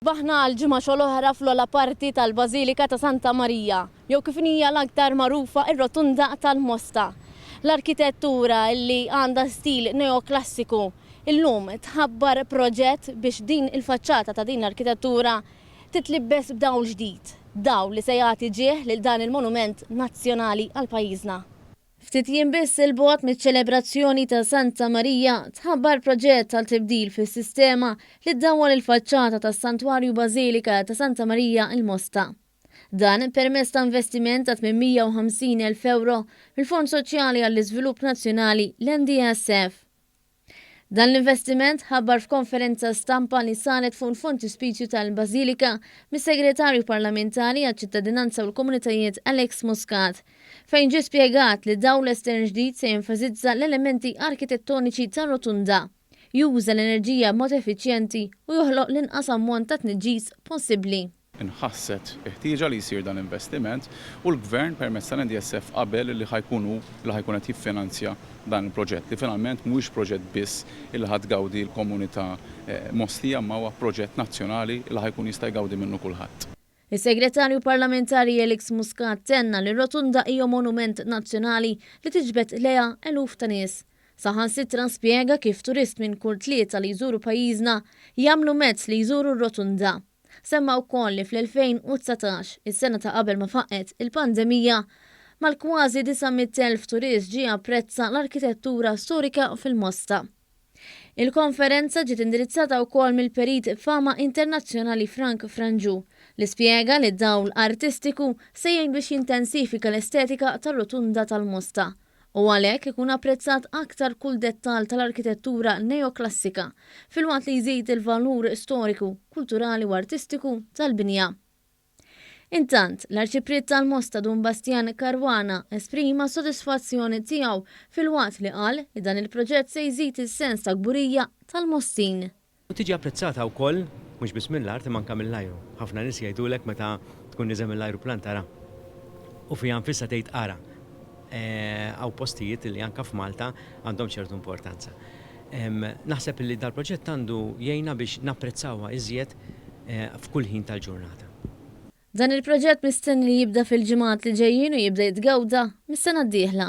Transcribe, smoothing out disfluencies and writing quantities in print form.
Sbaħna għal ġimgħa xogħol oħra fl-ogħla parti tal-Bażilika ta' Santa Marija, jew kif inhija l-aktar magħrufa ir-Rotunda tal-Mosta. L-arkitettura li għandha stil neoklassiku illum tħabbar proġett biex din il-faċċata ta' din l-arkitettura titlibbes b'dawl ġdid, dawl li se jagħti ġieħ lil dan il-monument nazzjonali għal pajjiżna. Ftit jiem biss 'il bogħod miċ-ċelebrazzjoni ta' Santa Marija, tħabbar proġett għal tibdil fis-sistema li ddawwal il-faċċata tas-Santwarju Bażilika ta' Santa Marija il-Mosta. Dan permezz ta' investiment ta' 850 elf ewro mill-Fond Soċjali għall-Iżvilupp Nazzjonali, l-NDSF. Dan l-investiment tħabbar f'konferenza stampa li saret fuq il-frontispizju tal-Bażilika mis-Segretarju Parlamentari għaċ-Ċittadinanza u l-Komunitajiet Alex Muscat, fejn ġie spjegat li dawl estern ġdid se jenfasizza l-elementi arkitettoniċi tar-Rotunda, juża l-enerġija b'mod effiċjenti u joħloq l-inqas ammont ta' tniġġis possibbli. Inħasset il-ħtieġa li jsir dan l-investiment u l-Gvern permezz tal-NDSF qabel li ħa jkun hu li ħa jkun qed jiffinanzja dan il-proġett li finalment mhuwiex proġett biss li ħa tgawdi l-komunità Mostija imma huwa proġett nazzjonali li ħa jkun jista' jgawdi minnu kulħadd. Is-Segretarju Parlamentari Alex Muscat tenna li r-Rotunda hija monument nazzjonali li tiġbed lejha eluf ta' nies. Saħansitra spjega kif turist minn kull tlieta li jżuru pajjiżna jagħmlu mezz li jżuru r-Rotunda. Semma wkoll li fl-2019, is-sena ta' qabel ma faqqgħet il-pandemija, mal-kważi 900,000 turist ġie japprezza l-arkitettura storika fil-Mosta. Il-konferenza ġiet indirizzata wkoll mill-perit b'fama internazzjonali Frank Frangiu, li spjega li d-dawl artistiku se jgħin biex jintensifika l-estetika tar-Rotunda tal-Mosta u għalhekk ikun apprezzat aktar kull dettall tal-arkitettura neoklassika, filwaqt li jżid il-valur storiku, kulturali u artistiku tal-binja. Intant, l-Arċipriet tal-Mosta Dun Bastian Caruana esprima s-sodisfazzjon tiegħu filwaqt li qal li dan il-proġett se jżid is-sens ta' kburija tal-Mostin. U tiġi apprezzata wkoll mhux biss mill-art imma anke mill-ajru. Ħafna nies jgħidulek meta tkun nieżel mill-ajruplan tara u fiha nfisha tgħid ara hawn postijiet li anke f'Malta għandhom ċertu importanza. Naħseb li dal-proġett għandu jgħinna biex napprezzawha iżjed f'kull ħin tal-ġurnata. Dan il-proġett mistenni li jibda fil-ġimgħat li ġejjin u jibda jitgawda mis-sena d-dieħla.